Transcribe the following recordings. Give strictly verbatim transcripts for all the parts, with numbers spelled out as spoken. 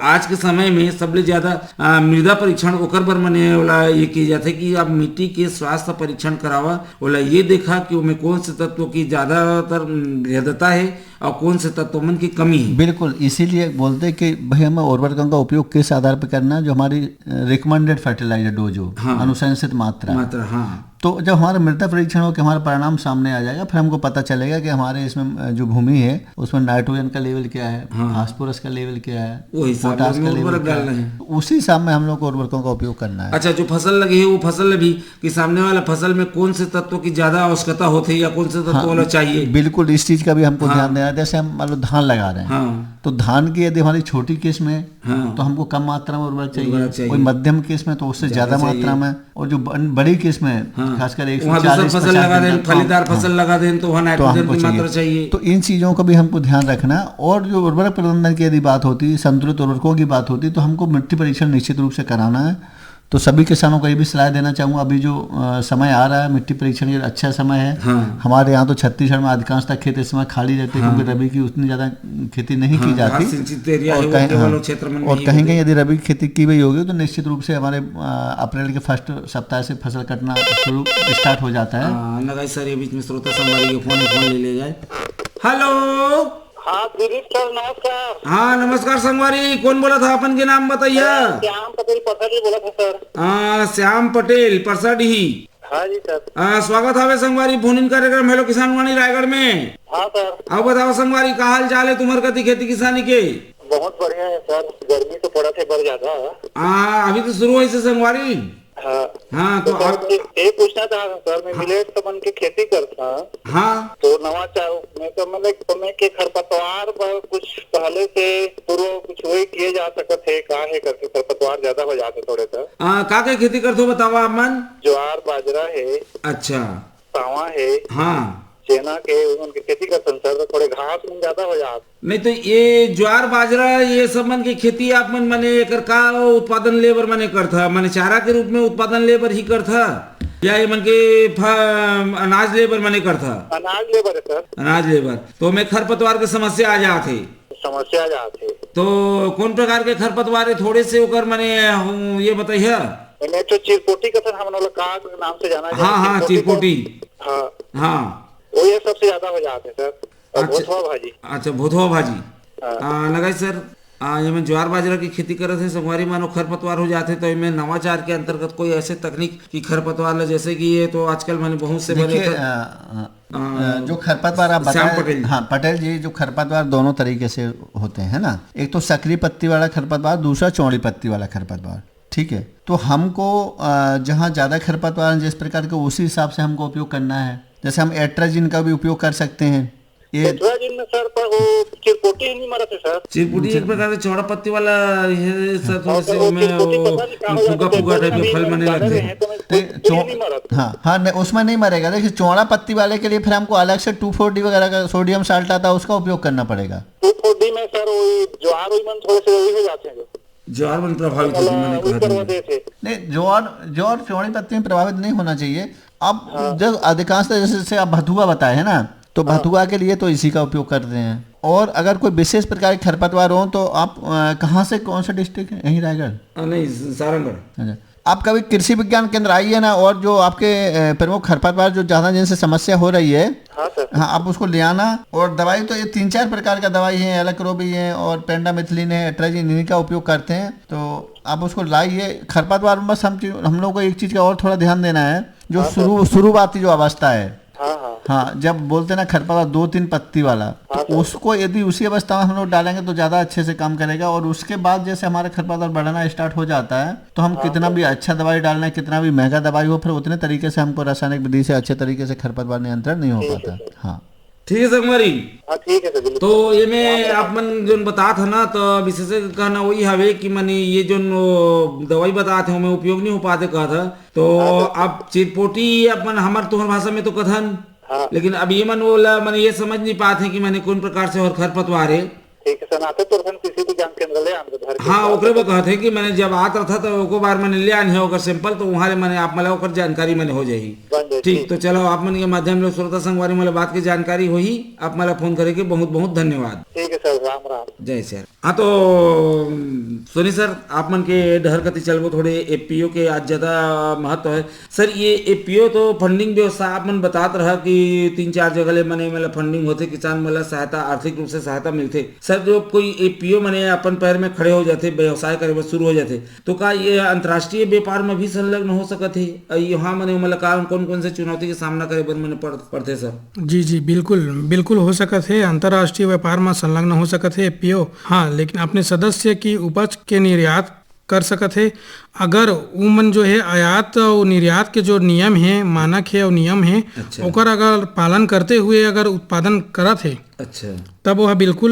आज के समय में सबले ज्यादा, आ, मृदा परीक्षण ओकर बर मने ओला ये किए जाथे कि आप मिट्टी के स्वास्थ्य परीक्षण करावा, ओला ये देखा कि ओमे कौन से तत्व की ज्यादातर, उम, भेद्यता है और कौन से तत्व मन की कमी है। बिल्कुल, इसीलिए बोलते हैं कि भाई हमें उर्वरकों का उपयोग किस आधार पर करना है, जो हमारी, अ, रिकमेंडेड फर्टिलाइजर डोज हो, हाँ। अनुशंसित मात्रा। मात्रा, हाँ। तो जब हमारा मृदा परीक्षण होकर हमारा परिणाम सामने आ जाएगा, फिर हमको पता चलेगा कि हमारे इसमें, अ, जो भूमि है, उसमें नाइट्रोजन का लेवल क्या है, हाँ। फास्फोरस का लेवल क्या है, वो हिसाब से पोटाश हमें का लेवल उर्वरक क्या डालना है। है। उसी हिसाब में हम लोग को उर्वरकों का उपयोग करना है। अच्छा, जो फसल लगी है, वो फसल भी कि सामने वाला फसल में कौन से तत्व की ज्यादा आवश्यकता होती है या कौन से तत्व हाँ, वाला चाहिए। बिल्कुल, इस चीज का भी हमको हाँ। ध्यान देना है। जैसे हम मान लो धान लगा रहे हैं, हाँ। तो धान की यदि हमारी छोटी किस्म है, हाँ। तो हमको कम मात्रा में उर्वरक चाहिए। उर्वरक चाहिए। कोई मध्यम किस्म है तो उससे ज्यादा ज्यादा चाहिए। मात्रा में, और जो बन-, बड़ी किस्म है, हाँ। खासकर वहाँ दूसरा एक सौ चालीस फसल पचास लगा दिन दें, का, फलीदार हाँ। फसल लगा दें, तो वहाँ तो नाइट्रोजन हमको की मात्रा चाहिए। चाहिए। तो इन चीजों का भी हमको ध्यान रखना है। और जो उर्वरक प्रबंधन की यदि बात होती है, संतुलित उर्वरकों की बात होती है, तो हमको मिट्टी परीक्षण निश्चित रूप से कराना है। तो सभी किसानों को ये भी सलाह देना चाहूँगा, अभी जो, अ, समय आ रहा है, मिट्टी परीक्षण के लिए अच्छा समय है। हाँ। हमारे यहाँ तो छत्तीसगढ़ में अधिकांशतः खेत इस समय खाली रहते हैं, हाँ। क्योंकि रबी की उतनी ज़्यादा खेती नहीं हाँ, की जाती। घास सिंचित एरिया और है, वो कहीं, केवल हाँ, वो क्षेत्र में और नहीं कहीं होते। कहीं यदि रबी की खेती की भी होगी, तो निश्चित रूप से हमारे, अ, अप्रैल के फर्स्ट सप्ताह से फसल कटना शुरू, स्टार्ट हो जाता है। हाँ, लगाई सर, ये बीच में श्रोता संगवारी के फोन, फोन ले ले जाए। हेलो। हाँ, दिलीप सर, नमस्कार। हाँ, नमस्कार संगवारी, कौन बोला था? अपन के नाम बताइया। श्याम पटेल परसाडीह बोला था सर। हाँ, श्याम पटेल परसाडीह। हाँ जी सर। हाँ, स्वागत हवे संगवारी, फोन इन कार्यक्रम हेलो किसान वाणी रायगढ़ में। हाँ सर। अब बताओ संगवारी, का हाल चाल है तुम्हार कती खेती किसानी के? बहुत बढ़िया है सर, गर्मी तो पड़त हे बड़ ज्यादा। हाँ, अभी तो शुरू होइस हे संगवारी। हाँ। हाँ, तो तो सर, आप ये, ये पूछना चाह रहा हूँ सर, मैं हाँ। मिलेट समन के खेती करता हूँ। हाँ। तो नवाचार में तो मतलब समय के खरपतवार पर कुछ पहले से पूर्व कुछ वही किए जा सकत हे, का हे करके खरपतवार ज्यादा हो जात हे थोड़े सा। आ, का के खेती करथो बतावा आप मन? ज्वार बाजरा हे। अच्छा। सावा हे। हाँ। चेना के, उमन के खेती करथन सर, तो थोड़े घास मन ज्यादा हो जात। नहीं तो ये ज्वार बाजरा ये सब मन के खेती आप मन माने एकर का उत्पादन ले बर माने करथा? माने चारा के रूप में उत्पादन ले बर ही करथा या ये मन के फ-, अनाज ले बर माने करथा? अनाज ले बर है सर। अनाज ले बर। तो मैं खरपतवार के समस्या आ जात हे। समस्या आ जात हे। तो कौन प्रकार के खरपतवार है थोड़े से ओकर माने हम ये बताइए। एमे तो चिरपोटी कथन हमन ओला का नाम से जाना जाए, हाँ, हाँ, चिरपोटी का-, चिरपोटी। हाँ। हाँ। वो ये सबसे ज्यादा हो जात हे सर। और अच्छा। भोथवा भाजी। अच्छा, भोथवा भाजी। हाँ। आ, लगाई सर, आ, एमे ज्वार बाजरा की खेती करत हे, संगवारी मानो खरपतवार हो जात हे, तो एमे नवाचार के अंतर्गत कोई ऐसे तकनीक की खरपतवार ला, जैसे कि ये तो आजकल मैंने बहुत से बड़े देखिए, कर- अ, अ, अ, जो खरपतवार आप श्याम बताए, पटेल जी। हाँ, पटेल जी, जो खरपतवार दोनों तरीके से होते हैं ना, एक तो सक्रिय पत्ती वाला खरपतवार, दूसरा चौड़ी पत्ती वाला खरपतवार, ठीक है। तो हमको, अ, जहाँ ज्यादा खरपतवार हैं जिस प्रकार के, उसी हिसाब से हमको उपयोग करना है। जैसे हम एट्राजिन का भी उपयोग कर सकते हैं। ये एट्राजिन में सर, पर वो चिरपोटी ही नहीं मरत हे सर। चिरपोटी एक प्रकार से चौड़ा पत्ती वाला ये सर, हाँ। थोड़े से और वो में चिरपोटी वो पता नहीं कहाँ हो जाता फुगा है, फुगा टाइप में फल मने लगथे। नहीं, चौ-, हाँ, हाँ, नहीं, उसमें नहीं मरेगा। देखिए, चौड़ा पत्ती वाले के लिए फिर हमको अलग से टू फ़ोर डी वगैरह का सोडियम साल्ट आता है, उसका उपयोग करना पड़ेगा। टू फ़ोर डी में सर, वही ज्वार, वही मन थोड़े से वही हो जाते हैं जो। ज्वार मन प्रभावित होते हैं, मैंने कहा था। नहीं, ज्वार, ज्वार चौड़ी पत्ती में प्रभावित नहीं होना चाहिए। अब हाँ। जब अधिकांशतः जैसे, जैसे आप भथुआ बताए हैं ना, तो हाँ। भथुआ के लिए तो इसी का उपयोग करते हैं। और अगर कोई विशेष प्रकार के खरपतवार हो तो आप, अ, कहाँ से, कौन सा डिस्ट्रिक्ट है? यहीं रायगढ़? हाँ, नहीं, सारंगढ़। अच्छा। आप कभी कृषि विज्ञान केंद्र आइए ना, और जो आपके, अ, प्रमुख खरपतवार जो ज्यादा जिनसे समस्या हो रही है, हाँ सर। हाँ, आप उसको ले आना। और दवाई तो ये तीन चार प्रकार का दवाई है, एलाक्रोबी है और पेंडामिथिलिन है, एट्राजिन, इन्हीं का उपयोग करते हैं। तो आप उसको लाइए। खरपतवार में बस हम चीज, हम लोग को एक चीज का और थोड़ा ध्यान देना है, जो हाँ सर। शुरू, शुरुआती जो अवस्था है, हाँ, हाँ। हाँ, जब बोलते हैं ना खरपतवार दो तीन पत्ती वाला, हाँ तो सर। उसको यदि उसी अवस्था में हम लोग डालेंगे तो ज्यादा अच्छे से काम करेगा। और उसके बाद जैसे हमारा खरपतवार बढ़ना स्टार्ट हो जाता है, तो हम हाँ कितना सर। भी अच्छा दवाई डाल लें, कितना भी महंगा दवाई हो, फिर उतने तरीके से हमको रासायनिक विधि से अच्छे तरीके से खरपतवार नियंत्रण नहीं हो ठीक है पाता। सर। हाँ। ठीक है संगवारी। हाँ, ठीक है सर, बिल्कुल। तो ये मैं आप मन जोन बतात ह ना, तो विशेष कहना वही हवे कि माने ये जोन वो दवाई बतात हे, ओमे उपयोग नहीं हो पाते कहत ह। तो हाँ सर। अब चिरपोटी अपन हमर तुहर भाषा में तो कथन, हाँ। लेकिन अब ये मन वो ला, मन ये समझ नहीं पाते कि माने कौन प्रकार से और खरपतवार है। ठीक है सर, आते तो हम किसी भी ज्ञान केंद्र ले आएंगे घर के हाँ, पास। ओकरे बर कहत हे कि मैंने जब आत रहा था तो ओको बार मैंने ले आन हे ओकर सैंपल, तो वहाँ ले मैंने आप मला ओकर जानकारी मैंने हो जाही। बन जाए, ठीक, ठीक। तो चलो आप मन के माध्यम ले श्रोता संगवारी मन ला बात के जानकारी होही, आप मला फोन करे के बहुत बहुत धन्यवाद। ठीक है सर, राम राम। जय श्री राम। हाँ, तो, सोनी सर, आप मन के डहर कति चलबो, थोड़े एफपीओ के आज ज्यादा महत्व है। सर, ये एफपीओ तो फंडिंग व्यवस्था आप मन बतात रहा कि तीन चार जगह ले मने मतलब फंडिंग होथे, किसान मन ला सहायता, आर्थिक रूप से सहायता मिलथे। सर, जो कोई एफपीओ मने अपन पैर में खड़े हो जाथे, व्यवसाय करे बर शुरू हो जाथे, तो का ये अंतर्राष्ट्रीय व्यापार में भी संलग्न हो सकत हे? अ, यहाँ मने मतलब का कौन कौन से चुनौती के सामना करे बर मने पड़, पड़थे सर? जी, जी, बिल्कुल, बिल्कुल हो सकत हे, अंतर्राष्ट्रीय व्यापार में संलग्न हो सकत हे एफपीओ। हाँ, लेकिन अपने सदस्य की उपज के निर्यात कर सकत हे। अगर उमन जो है आयात और निर्यात के जो नियम है, मानक है और नियम है, अच्छा। ओकर अगर पालन करते हुए अगर उत्पादन करत हे, अच्छा। तब वह बिल्कुल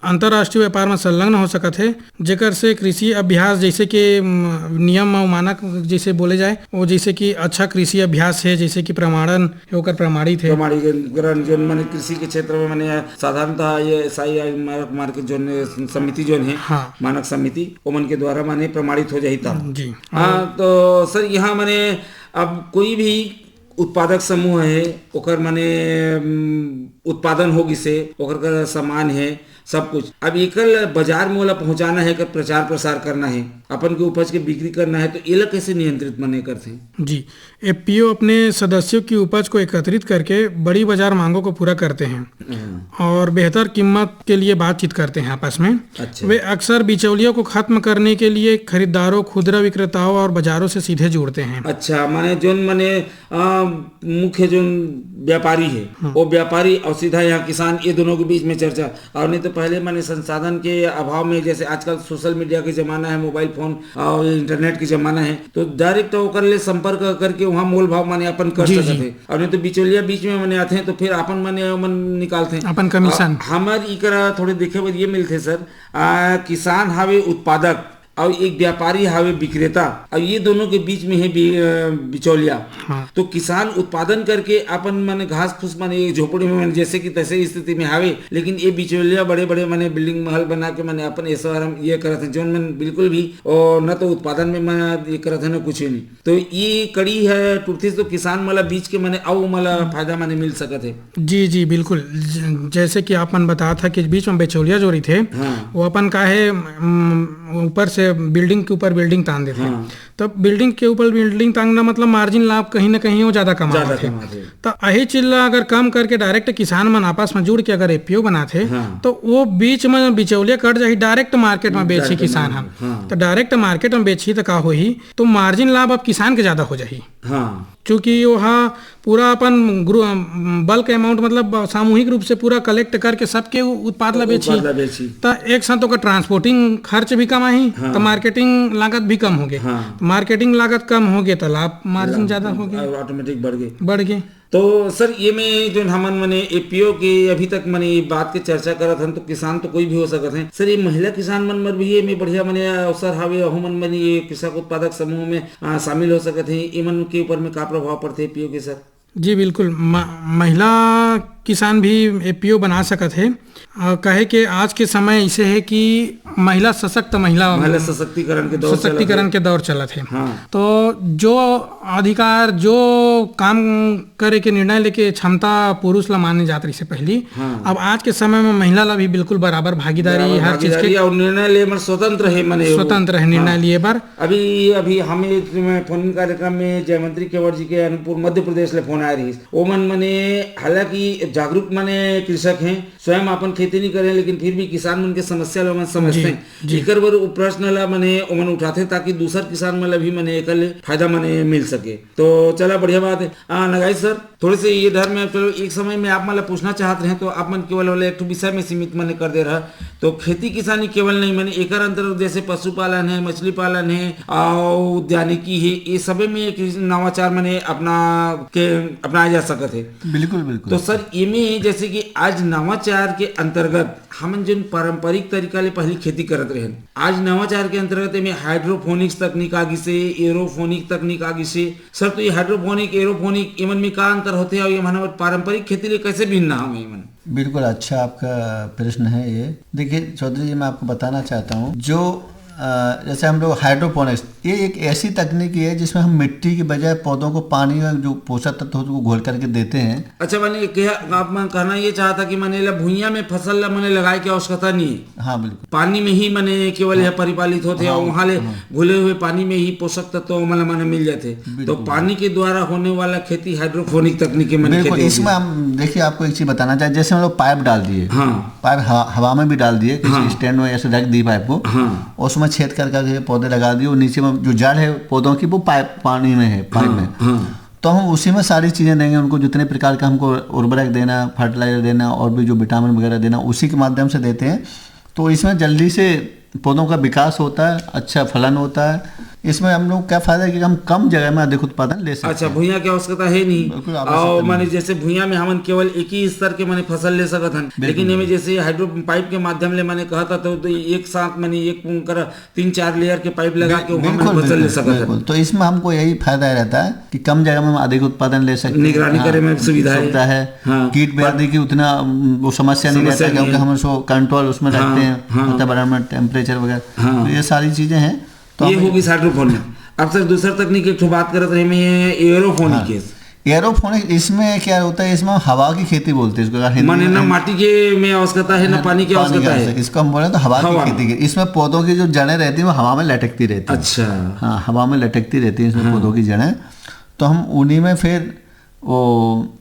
अंतर्राष्ट्रीय व्यापार में संलग्न हो सकत हे, जेकर से कृषि अभ्यास जैसे कि, म, नियम और मानक जैसे बोले जाए, वो जैसे कि अच्छा कृषि अभ्यास है, जैसे कि प्रमाणन है, ओकर प्रमाणित है। प्रमाणीकरण जोन माने कृषि के क्षेत्र में माने साधारणतः ये एसआईआई मानक मार्केट जोन समिति जोन है, हाँ। मानक समिति, ओमन के द्वारा माने प्रमाणित हो जाही तब। जी। हाँ, तो सर, यहाँ माने अब कोई भी उत्पादक समूह है, ओकर माने, उम, उत्पादन हो गिसे, ओकर का सामान है, सब कुछ। अब एकर बाजार में ओला पहुंचाना है, एकर प्रचार प्रसार करना है, अपन के उपज के बिक्री करना है, तो एला कैसे नियंत्रित माने करथे? जी, एफपीओ अपने सदस्यों की उपज को एकत्रित करके बड़ी बाजार मांगों को पूरा करते हैं हम्म। और बेहतर कीमत के लिए बातचीत करते हैं आपस में। अच्छा। वे अक्सर बिचौलियों को खत्म करने के लिए खरीदारों, खुदरा विक्रेताओं और बाजारों से सीधे जुड़ते हैं। अच्छा, माने जोन माने, आ, मुख्य जोन व्यापारी है, हाँ। वो व्यापारी और सीधा यहाँ किसान, ये दोनों के बीच में चर्चा। और नहीं तो पहले माने संसाधन के अभाव में, जैसे आजकल सोशल मीडिया के जमाना है, मोबाइल फोन और इंटरनेट के जमाना है, तो डायरेक्ट ओकर ले संपर्क करके वहाँ मोल भाव माने अपन कर जी, सकत जी। है। और नहीं तो बिचौलिया बीच में माने आते हैं, तो फिर अपन माने ओमन निकालते हैं। अपन कमीशन। आ, हमर इकरा थोड़े देखे बर ये मिलते सर, आ, किसान हावे उत्पादक और एक व्यापारी हावे विक्रेता, और ये दोनों के बीच में है बि-, अ, बिचौलिया। हाँ। तो किसान उत्पादन करके अपन माने घास फूस माने ये झोपड़ी में माने जैसे कि तैसे स्थिति में हावे, लेकिन ये बिचौलिया बड़े बड़े माने बिल्डिंग महल बना के माने अपन ऐसा आराम ये करत हैं, जोन मन बिल्कुल भी और न तो उत्पादन में माने ये करत है, न कुछ भी नहीं। तो ये कड़ी है टूटथे तो किसान मन ला बीच के माने अउ ओमन ला फायदा माने मिल सकत है। जी, जी, बिल्कुल। ज-, जैसे कि आप मन बतात था कि बीच में बिचौलिया जो रहिथे, हाँ। वो अपन का है, उम, ऊपर से बिल्डिंग के ऊपर बिल्डिंग तान देथे। हाँ। तो बिल्डिंग के ऊपर बिल्डिंग तांगना मतलब मार्जिन लाभ कहीं ना कहीं वो ज्यादा कमा ज्यादा लेथे। कमाथे। तो यही चीज ला अगर कम करके डायरेक्ट किसान मन आपस में जुड़ के अगर एफपीओ बनाथे, हाँ। तो वो बीच में बिचौलिया कट जाही, डायरेक्ट मार्केट में बेचही डायरेक्ट किसान मार्केट, हम। हाँ। तो डायरेक्ट मार्केट में बेचही तो का होही, तो मार्जिन लाभ अब किसान के ज्यादा हो जाही। हाँ। चूंकि वो हा पूरा अपन ग्रु-, बल्क अमाउंट मतलब सामूहिक रूप से पूरा कलेक्ट करके सबके उ-, उत्पाद ला बेचही। उत्पाद ला बेचही। त एक साथ ओकर ट्रांसपोर्टिंग खर्च भी कम आही, हाँ। त मार्केटिंग लागत भी कम होगे। हाँ। त मार्केटिंग लागत कम होगे त लाभ मार्जिन लाभ ज्यादा होगे। और ऑटोमेटिक बढ़ गे। बढ़ गे। तो सर, ये में जो हमन मने एफपीओ के अभी तक मने ये बात के चर्चा करत हन, तो किसान तो कोई भी हो सकत है। सर, ये महिला किसान मन बर भी ये में बढ़िया मने अवसर हावे, अहू मन मने ये कृषक उत्पादक समूह में, आ, शामिल हो सकत है। एमन के ऊपर में का प्रभाव पड़थे एफपीओ के सर? जी बिल्कुल, म-, महिला किसान भी एफपीओ बना सकत है। आ, काहे के आज के समय ऐसे है कि महिला सशक्त महिला, महिला सशक्तिकरण के दौर चलत सशक्तिकरण है। के दौर चलत है। हाँ। तो जो अधिकार, जो काम करे के निर्णय लेके क्षमता पुरुष ला माने जात रहिसे पहली, हाँ। अब आज के समय में महिला ला भी बिल्कुल बराबर भागीदारी बराबर हर चीज के भागीदारी और निर्णय ले बर स्वतंत्र है, मने वो। स्वतंत्र है निर्णय हाँ। लिए बर। अभी, अभी हम एक में फोन कार्यक्रम में जयमंत्री केवट जी के अनूपपुर मध्य प्रदेश ले फोन आए रहिस। ओमन मने हालांकि जागरूक मने कृषक हैं, स्वयं अपन खेती नहीं करें, लेकिन फिर भी किसान मन के समस्या ला ओमन समझते जी, हैं। जी। एकर बर उ प्रश्न ला मने ओमन उठाथे ताकि दूसर किसान मन ला भी मने एकर ले फायदा मने मिल सके। तो चला, बढ़िया बात है। आ, नगाई सर, थोड़े से ये डर में, चलो, एक समय में आप मन ला पूछना चाहत रहे तो आप मन केवल वाले एक ठो विषय में सीमित मने कर दे रहा, तो खेती किसानी केवल नहीं, मने एकर अंतर्गत जैसे पशुपालन है, मछली पालन है, और उद्यानिकी है, ये सबे में एक नवाचार मने अपना के अपनाया जा सकत है। बिल्कुल, बिल्कुल। तो सर, एमे जैसे कि आज नवाचार के अंतर्गत हमन जोन पारंपरिक तरीका ले पहली खेती करत रहेन, आज नवाचार के अंतर्गत एमे हाइड्रोपोनिक्स तकनीक आ गिसे, एरोपोनिक तकनीक आ गिसे। सर, तो ये हाइड्रोपोनिक, एरोपोनिक, एमन में का अंतर होथे और ये हमर पारंपरिक खेती ले कैसे भिन्न हवे एमन? बिल्कुल अच्छा आपका प्रश्न है ये। देखिए चौधरी जी, मैं आपको बताना चाहता हूँ, जो, अ, जैसे हम लोग हाइड्रोपोनिक्स, ये एक ऐसी तकनीक है जिसमें हम मिट्टी के बजाय पौधों को पानी में जो पोषक तत्व होते हैं, वो घोल करके देते हैं। अच्छा, माने क्या आप मन कहना ये चाहता कि माने ला भुइयां में फसल ला माने लगाए के आवश्यकता नहीं है? हाँ, बिल्कुल। पानी में ही माने केवल यह परिपालित होते हैं और वहां ले घुले हुए पानी में ही पोषक तत्व माने माने मिल जाते हैं। तो पानी के द्वारा होने वाला खेती हाइड्रोपोनिक तकनीक के माने बिल्कुल। खेती होती है। इसमें हम देखिए, आपको एक चीज बताना चाहे, जैसे हम लोग पाइप डाल दिए, हाँ। पाइप हवा, हवा में भी डाल दिए, किसी स्टैंड में ऐसे रख दी पाइप को, हाँ। उसमें छेद कर करके पौधे लगा दिए और नीचे में जो जड़ है पौधों की, वो पाइप पानी में है, पाइप में। हाँ। तो हम उसी में सारी चीजें देंगे उनको, जितने प्रकार का हमको उर्वरक देना, फर्टिलाइजर देना और भी जो विटामिन वगैरह देना, उसी के माध्यम से देते हैं। तो इसमें जल्दी से पौधों का विकास होता है, अच्छा फलन होता है। इसमें हम लोग क्या फायदा है कि हम कम जगह में अधिक उत्पादन ले सकते हैं। अच्छा, भुइयां की आवश्यकता है नहीं। बिल्कुल आवश्यकता और नहीं। माने जैसे भुइयां में हमन केवल एक ही स्तर के माने फसल ले सकत हन, लेकिन एमे जैसे हाइड्रो पाइप के माध्यम ले माने कहता तो, तो एक साथ माने एक कर तीन चार लेयर के पाइप लगा के वहां माने फसल ले सकत हन। बिल्कुल। तो इसमें हमको यही फायदा रहता है कि कम जगह में हम अधिक उत्पादन ले सकते हैं। निगरानी करे में सुविधा है। हाँ। कीट व्याधि की उतना, उम, वो समस्या नहीं रहता, क्योंकि हम उसको कंट्रोल उसमें रखते हैं, वातावरण में टेम्परेचर वगैरह। हाँ। तो ये सारी चीजें हैं। तो ये होगी हाइड्रोपोनिक। अब सर, दूसरा तकनीक एक ठो बात करत रहे मैं, ये एरोपोनिक के। एरोपोनिक इसमें क्या होता है, इसमें हम हवा की खेती बोलते हैं इसको, अगर हिंदी माने में ना हम माटी के में आवश्यकता है, ना पानी की आवश्यकता है। इसको हम बोले तो हवा की खेती की। इसमें पौधों की जो जड़ें रहती हैं, वो हवा में लटकती रहती हैं। अच्छा। हाँ, हवा में लटकती रहती हैं इसमें पौधों की जड़ें। तो हम उन्हीं में फिर वो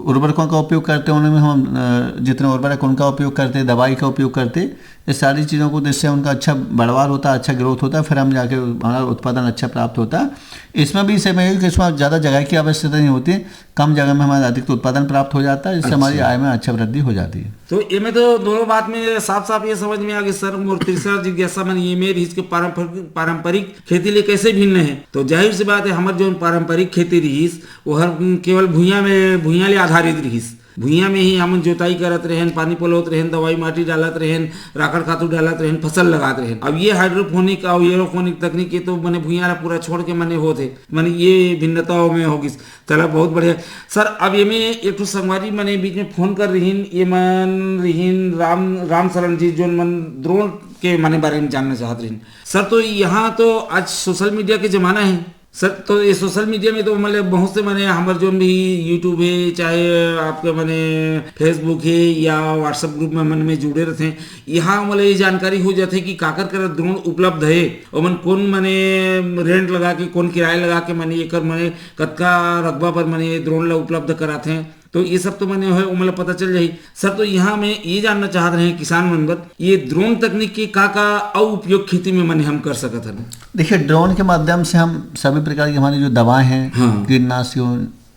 उर्वरकों का उपयोग करते हैं, उन्हीं में हम, अ, जितने उर्वरक उनका उपयोग करते हैं, दवाई का उपयोग करते हैं, ये सारी चीज़ों को, जिससे उनका अच्छा बढ़वार होता है, अच्छा ग्रोथ होता है, फिर हम जाके हमारा उत्पादन अच्छा प्राप्त होता है। इसमें भी इसे मैं कि इसमें ज़्यादा जगह की आवश्यकता नहीं होती, कम जगह में हमारा अधिक उत्पादन प्राप्त हो जाता है, जिससे हमारी आय में अच्छा वृद्धि हो जाती है। तो ये में तो दोनों बात में साफ साफ ये समझ में आ गई सर, मोर तीसरा जिज्ञासा मन ये में रहिस के पारंपरिक, पारंपरिक खेती ले कैसे भिन्न है। तो जाहिर सी बात है, हमर जो पारंपरिक खेती रहिस, वो हर केवल भुइयां में, भुइयां ले आधारित रहिस। भुइयां में ही हमन जोताई करत रहेन, पानी पलोत रहेन, दवाई माटी डालत रहेन, राखड़ खातू डालत रहेन, फसल लगात रहेन। अब ये हाइड्रोपोनिक और एरोपोनिक तकनीक, ये तो मने भुइयां ला पूरा छोड़ के मने होत हे, मने ये भिन्नता में हो गिस। चला, बहुत बढ़िया सर। अब ये में एक ठो संगवारी मने बीच में फोन कर रहीन, ये मन रहीन राम, राम शरण जी, जोन मन ड्रोन के मने बारे में जानना चाहत रहीन। सर, तो यहाँ तो आज सोशल मीडिया के जमाना है, सर, तो ये सोशल मीडिया में तो मतलब बहुत से मने हमर जो भी YouTube है, चाहे आपके मने Facebook है या WhatsApp ग्रुप में मन में जुड़े रहते हैं, यहाँ मतलब ये जानकारी हो जाते हैं कि काकर कर ड्रोन उपलब्ध है, ओमन कौन मने रेंट लगा के, कौन किराया लगा के मने एकर मने कतका रकबा पर मने ये ड्रोन ला उपलब्ध कराते हैं। तो ये सब तो मने है, ओमन ला पता चल जाही। सर, तो यहाँ मैं ये जानना चाहत रहे किसान मन बर, ये ड्रोन तकनीक के का-का अउ उपयोग खेती में मने हम कर सकत हन? देखिए, ड्रोन के माध्यम से हम सभी प्रकार की हमारी जो दवाएं हैं, हाँ। कीटनाशी हो,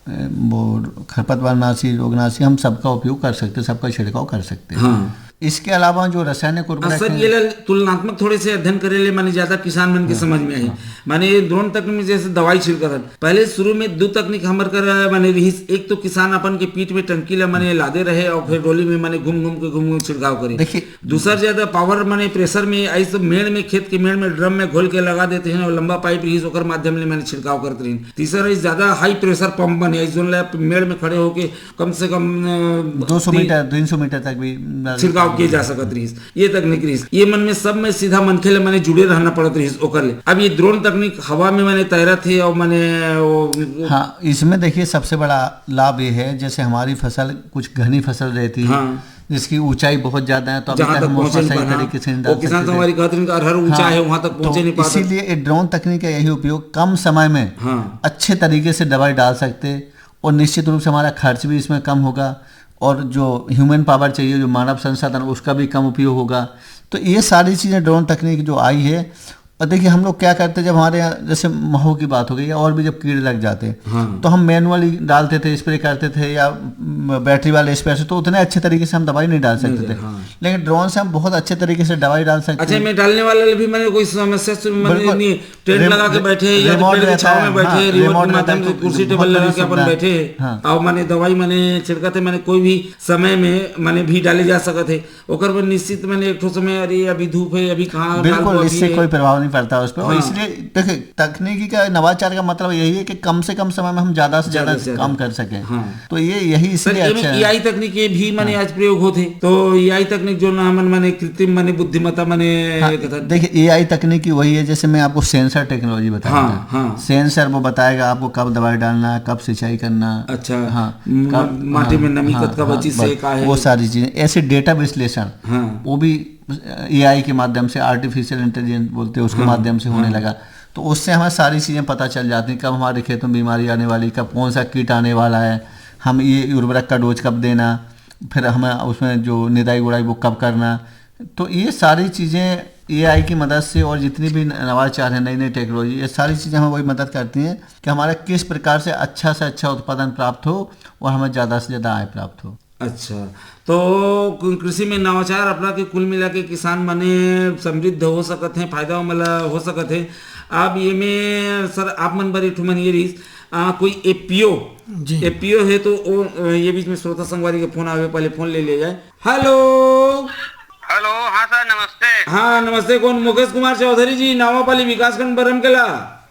ए, वो खरपतवारनाशी, रोगनाशी, हम सबका उपयोग कर सकते हैं, सबका छिड़काव कर सकते हैं। हाँ। इसके अलावा जो रासायनिक हाँ, उर्वरक सर, हैं, ये ला तुलनात्मक थोड़े से अध्ययन करे ले माने ज्यादा किसान मन के हाँ। समझ में आही। हाँ। माने ये ड्रोन तकनीक में जैसे दवाई छिड़कत हन, पहले शुरू में दो तकनीक हमर कर माने रहिस, एक तो किसान अपन के पीठ में टंकी ला माने लादे रहे और फिर डोली में माने घूम घूम के, घूम घूम छिड़काव करे। देखिए, दूसर ज्यादा पावर माने प्रेशर में ऐसे मेड़ में, खेत के मेड़ में ड्रम में घोल के लगा देते हैं और लंबा पाइप रहिस, ओकर माध्यम ले माने छिड़काव करत रहिन। तीसर रहिस ज्यादा हाई प्रेशर पंप माने ऐसे जोन ला मेड़ में खड़े होके कम से कम, अ, दो सौ तीन मीटर, तीन सौ मीटर तक भी छिड़काव किए जा सकत रहिस। ये तकनीक रहिस, ये मन में सब में सीधा मनखे ले माने जुड़े रहना पड़त रहिस ओकर ले। अब ये ड्रोन तकनीक हवा में माने तैरत हे और माने वो हाँ, इसमें देखिए, सबसे बड़ा लाभ ये है, जैसे हमारी फसल कुछ घनी फसल रहती है, हाँ। जिसकी ऊंचाई बहुत ज्यादा है, तो अभी जहाँ तक तक हम पहुँचे उसमें नहीं सही पाना। तरीके से नहीं वो डाल किसान सकते तो थे। हमारी कहते हैं कि अरहर ऊंचा हाँ, है, वहां तक तो पहुँचे नहीं पाता। इसीलिए ये ड्रोन तकनीक का यही उपयोग, कम समय में हाँ। अच्छे तरीके से दवाई डाल सकते, और निश्चित रूप से हमारा खर्च भी इसमें कम होगा, और जो ह्यूमन पावर चाहिए, जो मानव संसाधन, उसका भी कम उपयोग होगा। तो ये सारी चीज़ें, ड्रोन तकनीक जो आई है, और देखिए, हम लोग क्या करते, जब हमारे यहाँ जैसे महू की बात हो गई या और भी जब कीड़े लग जाते, हाँ। तो हम मैनुअली डालते थे, स्प्रे करते थे या, म, बैटरी वाले स्प्रे से, तो उतने अच्छे तरीके से हम दवाई नहीं डाल सकते नहीं, थे। हाँ। लेकिन ड्रोन से हम बहुत अच्छे तरीके से दवाई डाल सकते अच्छा, हैं। मैं डालने वाले भी मैंने कोई समस्या से मैंने बिल्कुल। नहीं, टेंट रिम-, लगा के बैठे हैं या तो रिमोट पेड़ के रहता छांव है, में बैठे हाँ, हैं, रिमोट रिमोट रहता है, में तो कुर्सी बहुत टेबल लगा बड़ी के अपन सुविधा है। बैठे हैं। हाँ। और माने दवाई माने छिड़कत है, माने कोई भी समय में माने भी डाले जा सकत है। ओकर बर निश्चित माने एक ठो समय, अरे अभी धूप है, अभी कहाँ डालबो, बिल्कुल, अभी इससे है। कोई प्रभाव पड़ता है उस पर। और हाँ। इसलिए देखिए, तकनीकी का, नवाचार का मतलब यही है कि कम से कम समय में हम ज्यादा से ज्यादा ज्यादा से ज्यादा। काम कर सकें। हाँ। तो ये, यही सर, इसलिए ये अच्छा है। एआई तकनीक ये भी माने हाँ। आज प्रयोग होते, तो एआई तकनीक जो ना हमन माने कृत्रिम माने बुद्धिमत्ता माने हाँ, ये कथन। देखिए, एआई तकनीकी वही है, जैसे मैं आपको सेंसर टेक्नोलॉजी बताया हाँ, था। हाँ। सेंसर वो बताएगा आपको कब दवाई डालना है, कब सिंचाई करना। अच्छा। हाँ, म-, कब, माटी हाँ, में नमी हाँ, कतका हाँ, बची से बस, का है। वो सारी चीजें, ऐसे डेटा विश्लेषण, हाँ। वो भी एआई के माध्यम से, आर्टिफिशियल इंटेलिजेंस बोलते हैं, उसके हाँ, माध्यम से होने हाँ। लगा। तो उससे हमें सारी चीजें पता चल जाती हैं, कब हमारे खेत में बीमारी आने वाली, कब कौन सा कीट आने वाला है, हम ये उर्वरक का डोज कब देना, फिर हमें उसमें जो निदाई गुड़ाई वो कब करना। तो ये सारी चीजें एआई की मदद से, और जितनी भी नवाचार है, नई नई टेक्नोलॉजी, ये सारी चीजें हमें वही मदद करती हैं कि हमारा किस प्रकार से अच्छा से अच्छा उत्पादन प्राप्त हो और हमें ज्यादा से ज्यादा आय प्राप्त हो। अच्छा, तो कृषि में नवाचार अपना के कुल मिला के किसान मने समृद्ध हो सकत हैं, फायदा वाला हो सकत है। अब ये में सर, आप मन बर एक ठो मन ये रहीस, आ, कोई एपीओ, जी। एपीओ है तो वो, अ, ये बीच में श्रोता संगवारी के फोन आवे, पहले फोन ले लिया जाए। हेलो। हेलो, हाँ सर, नमस्ते। हाँ, नमस्ते। कौन? मुकेश कुमार चौधरी जी, नावापाली विकासखंड बरमकेला।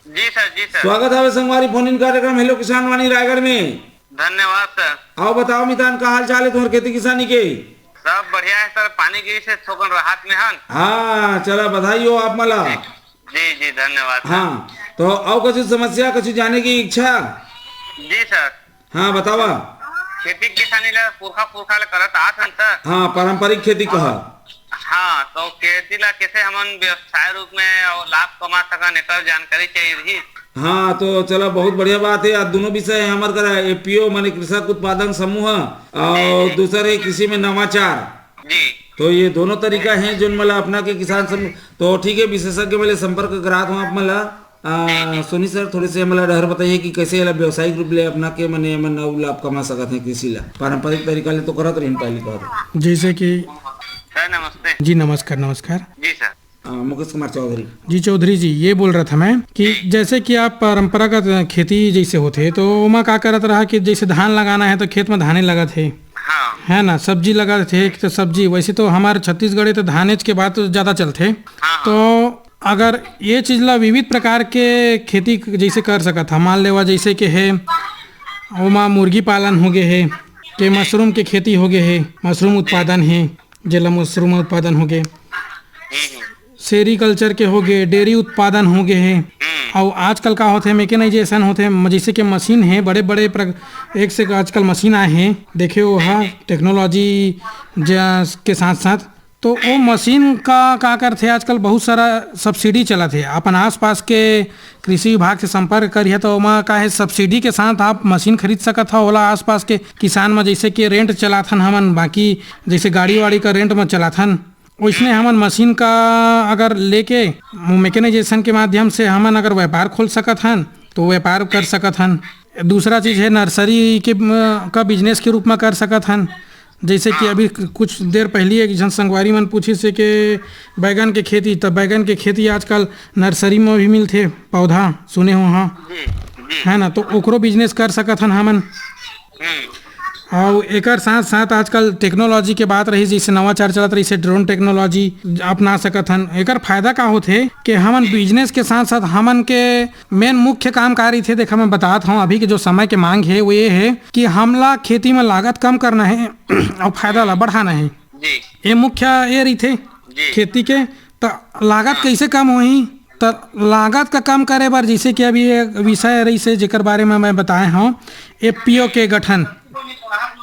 जी सर, जी सर। स्वागत है संगवारी फोन इन कार्यक्रम हेलो किसान वाणी रायगढ़ में। धन्यवाद सर। आओ बताओ मितान, का हाल चाल है तुम्हारे खेती किसानी के? सब बढ़िया है सर, पानी गिरी से थोकन राहत में हन। हाँ, चला बधाई हो आप मला। जी, जी, धन्यवाद सर। हाँ, तो आओ कुछ समस्या, कुछ जाने की इच्छा? जी सर। हाँ, बतावा। खेती किसानी ला पुरखा पुरखा ले करत आत हन सर। हाँ, पारंपरिक खेती कहा। हाँ, तो खेती ला कैसे हमन व्यवसाय रूप में और लाभ कमा सकन, एकर जानकारी चाहिए रही। हाँ, तो चला, बहुत बढ़िया बात है। आज दोनों विषय है हमारे करा, एपीओ माने कृषक उत्पादन समूह और जी, जी। दूसर है कृषि में नवाचार। जी। तो ये दोनों तरीका है जोन मला अपना के किसान समूह। तो ठीक है, विशेषज्ञ वाले संपर्क करात हूँ आप मला। आ, सोनी सर, थोड़े से हमला डहर बताइए कि कैसे एला व्यावसायिक रूप ले अपना के मने एमन अउ लाभ कमा सकत हैं कृषि ला। पारंपरिक तरीका ले तो करत रहिन पहली बात। जैसे कि सर, नमस्ते। जी, नमस्कार, नमस्कार। जी सर। आ, मुकेश कुमार चौधरी। जी चौधरी जी, ये बोल रहा था मैं कि जी। जैसे कि आप परंपरागत खेती जैसे होते तो ओमा का करत रहा कि जैसे धान लगाना है तो खेत में धाने लगत है, हाँ। है ना, सब्जी लगत है तो सब्जी, वैसे तो हमारे छत्तीसगढ़ तो धानेच के बात ज्यादा चलते। हाँ, हाँ। तो अगर ये चीज ला विविध प्रकार के खेती जैसे कर सकत हा, मान लेवा जैसे के हे, ओमा मुर्गी पालन हो गे हे, के मशरूम के खेती हो गे हे, मशरूम उत्पादन हे, जेला मशरूम उत्पादन हो गे, सेरीकल्चर के हो गे, डेयरी उत्पादन हो गे हे। अउ आजकल का होथे, मेकेनाइजेशन होथे, म-, जैसे के मशीन हे, बड़े-बड़े प्र-, एक से एक आजकल मशीन आए हे, देखे वो हा टेक्नोलॉजी ज-, के साथ-साथ तो ओ मशीन का, का करथे, आजकल बहुत सारा सब्सिडी चलत हे। अपन आसपास के कृषि विभाग से संपर्क करिहे, तो ओमा का हे, सब्सिडी के साथ आप मशीन खरीद सकत हव। ओला आसपास के किसान म जैसे कि रेंट चलाथन हमन, बाकी जैसे गाड़ी वाड़ी का रेंट म चलाथन, वैसने हमन मशीन का अगर लेके मैकेनाइजेशन के माध्यम से हमन अगर व्यापार खोल सकत हन, तो व्यापार कर सकत हन। दूसरा चीज है, नर्सरी के, म, का बिजनेस के रूप में कर सकत हन। जैसे कि हाँ। अभी कुछ देर पहली एक झन संगवारी मन पूछिस हे के बैगन के खेती, त बैगन के खेती आजकल नर्सरी में भी मिलथे पौधा, सुने हो? हाँ, जी, जी। है ना, तो ओकरो बिजनेस कर सकत हन हमन। हम्म। अउ एकर साथ साथ आजकल टेक्नोलॉजी के बात रही, जैसे नवाचार चलत रही, से ड्रोन टेक्नोलॉजी अपना सकत हन। एकर फायदा का होथे कि हमन बिजनेस के साथ साथ हमन के मेन मुख्य काम का रहिथे, देखा, मैं बतात हूँ, अभी के जो समय के मांग हे, वो ये हे कि हमला खेती में लागत कम करना हे अउ फायदा ला बढ़ाना हे। जी। ये मुख्य ये रहिथे जी। खेती के। त लागत हाँ। कैसे कम होही? त लागत का कम करे बर, जैसे कि अभी एक विषय रहिस हे, जेकर बारे में मैं बताए हूँ, एफपीओ के गठन।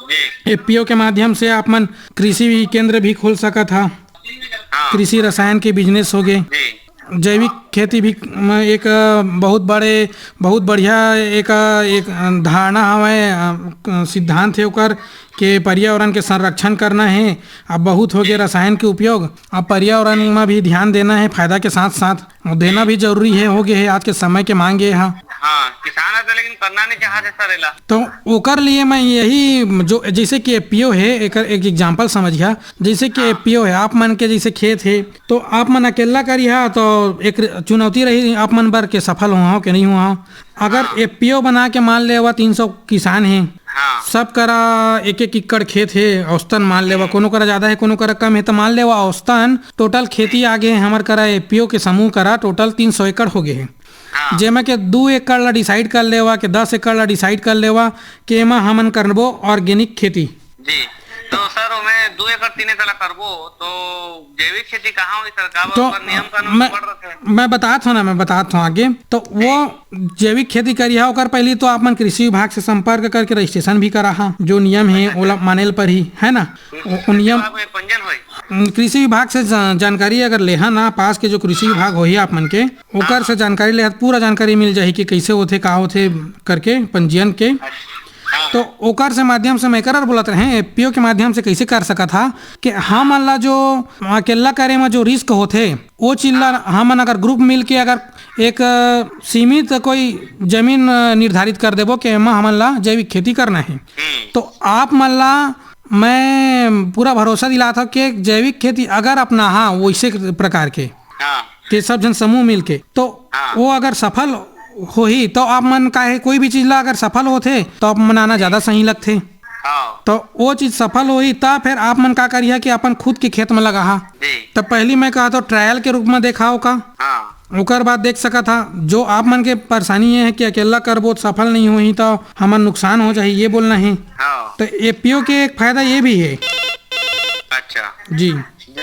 जी। एफपीओ के माध्यम से आप मन कृषि भी केंद्र भी खोल सकत हा। हाँ। कृषि रसायन के बिजनेस हो गे। जी। जैविक खेती भी, म, एक, अ, बहुत बड़े, बहुत बढ़िया एक, अ, एक, अ, धारणा हवय, अ, क-, सिद्धांत हे ओकर के पर्यावरण के संरक्षण करना हे। अब बहुत हो गए रसायन के उपयोग, अब पर्यावरण में भी ध्यान देना हे, फायदा के साथ साथ देना भी जरूरी हे, हो गए हे, आज के समय के मांग ये हा। हाँ, किसान ह तो लेकिन करना नहीं चाहत हे सर एला। तो ओकर लिए मैं यही, जो जैसे कि एफपीओ हे, एकर एक एग्जांपल समझिया, जैसे कि हाँ। एफपीओ हे, आप मन के जैसे खेत हे, तो आप मन अकेला करिहा, तो एक चुनौती रही आप मन बर के सफल हुआ हो कि नहीं हुआ हो। अगर हाँ। एफपीओ बना के मान ले हुआ तीन सौ किसान हे, हाँ। सब करा एक एक एकड़ खेत हे, औसतन मान लेवा, कोनो करा ज्यादा हे, कोनो करा कम हे, त मान लेवा औसतन टोटल खेती आगे हे हमर करा, एफपीओ के समूह करा टोटल तीन सौ एकड़ हो गे हे। हाँ। जेमा के दू एकड़ ला डिसाइड कर लेवा, के दस एकड़ ला डिसाइड कर लेवा, के एमा हमन करबो ऑर्गेनिक खेती। जी, तो सर, ओमे दू एकड़ तीन एकड़ ला करबो, तो जैविक खेती कहाँ होही सर? काबर तो ओकर नियम कानून मैं, बड़ रथे। मैं बतात हूँ ना, मैं बतात हूँ आगे। तो वो जैविक खेती करिहा, ओकर पहली तो आप मन कृषि विभाग से संपर्क करके रजिस्ट्रेशन भी कराहा, जो नियम हे ओला माने ल परही, है ना? वो, वो कृषि नियम विभाग में पंजीयन होही। उम, कृषि विभाग से जा-, जानकारी अगर लेहा ना, पास के जो कृषि विभाग होही आप मन के, ओकर से जानकारी लेहा, पूरा जानकारी मिल जाही कि कैसे होथे, का होथे करके पंजीयन के। अच्छा। हाँ। तो ओकर से माध्यम से मैं एकर बोलत रहे, एफपीओ के माध्यम से कैसे कर सकत हा कि हमन ला जो अकेला करे में जो रिस्क होथे, वो चीज ला हमन अगर ग्रुप मिल के अगर एक, अ, सीमित कोई जमीन, अ, निर्धारित कर देबो कि एमा हमन ला जैविक खेती करना हे, हम्म। तो आप मन ला मैं पूरा भरोसा दिलात हव कि जैविक खेती अगर अपनाहा वैसे प्रकार के, हाँ। के सब झन समूह मिल के, तो हाँ। वो अगर सफल होही, तो आप मन का हे, कोई भी चीज ला अगर सफल होथे, तो आप मन आना ज्यादा सही लगथे। हाँ। तो वो चीज सफल होही, त फिर आप मन का करिहा कि अपन खुद के खेत में लगाहा। जी। त पहली मैं कहा तो ट्रायल के रूप में देखाओ का। हाँ। ओकर बाद देख सकत हा, जो आप मन के परेशानी ये है कि अकेला करबो त सफल नहीं होही, तो हमर नुकसान हो जाही, ये बोलना है। हाँ। तो एफपीओ के एक फायदा ये भी है। अच्छा। जी। जी, जी।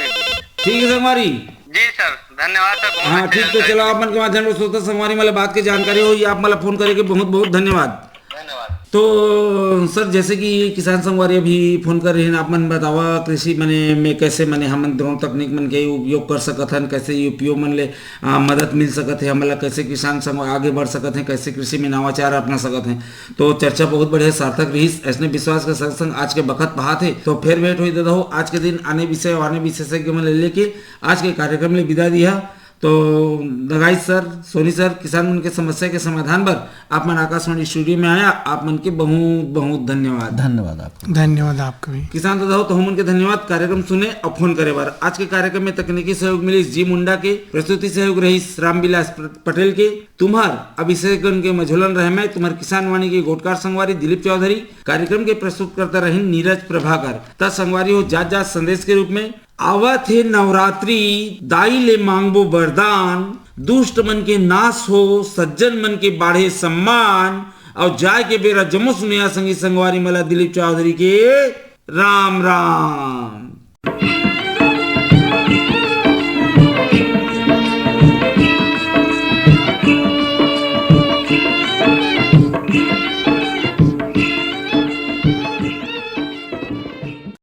ठीक है संगवारी। जी सर, धन्यवाद सर, बहुत हाँ, अच्छी ठीक, तो जानकारी। चलो, आप मन के माध्यम से श्रोता संगवारी मन ला बात के जानकारी होही, आप मन ला फोन करे के बहुत बहुत धन्यवाद। धन्यवाद। तो सर, जैसे कि किसान संगवारी अभी फोन कर रहे हैं, आप मन बतावा कृषि मने में कैसे मने हमन ड्रोन तकनीक मन के उपयोग कर सकत हन, कैसे यूपीओ मन ले, आ, मदद मिल सकत है, हमन ला कैसे किसान संग आगे बढ़ सकत हैं, कैसे कृषि में नवाचार अपना सकत हैं। तो चर्चा बहुत बढ़िया सार्थक रहिस। ऐसने विश्वास के संग संग आज के बखत पहात हे, तो फिर भेंट होही ददा हो आज के दिन आने विषय अउ आने विशेषज्ञ मन ले लेके आज के कार्यक्रम ले विदा दिहा। तो दगाई सर, सोनी सर, किसान मन के समस्या के समाधान बर आप मन आकाशवाणी स्टूडियो में आया, आप मन के बहुत बहुत धन्यवाद। धन्यवाद आपको। धन्यवाद आपको भी। किसान ददा हो, तो हमन के धन्यवाद कार्यक्रम सुने अउ फोन करे बर। आज के कार्यक्रम में तकनीकी सहयोग मिलिस जी मुंडा के, प्रस्तुति सहयोग रहिस रामविलास प-, पटेल के। तुम्हर अभिषेकगंज के मझोलन रहे मैं, तुम्हर किसान वाणी के गोटकार संगवारी दिलीप चौधरी। कार्यक्रम के प्रस्तुतकर्ता रहिन नीरज प्रभाकर। त संगवारी हो, जात जात संदेश के रूप में, आवत हे नवरात्रि, दाई ले मांगबो वरदान, दुष्ट मन के नाश हो, सज्जन मन के बाढ़े सम्मान, अउ जाय के बेरा जम्मो सुनिया संगी संगवारी मन ला दिलीप चौधरी के राम राम।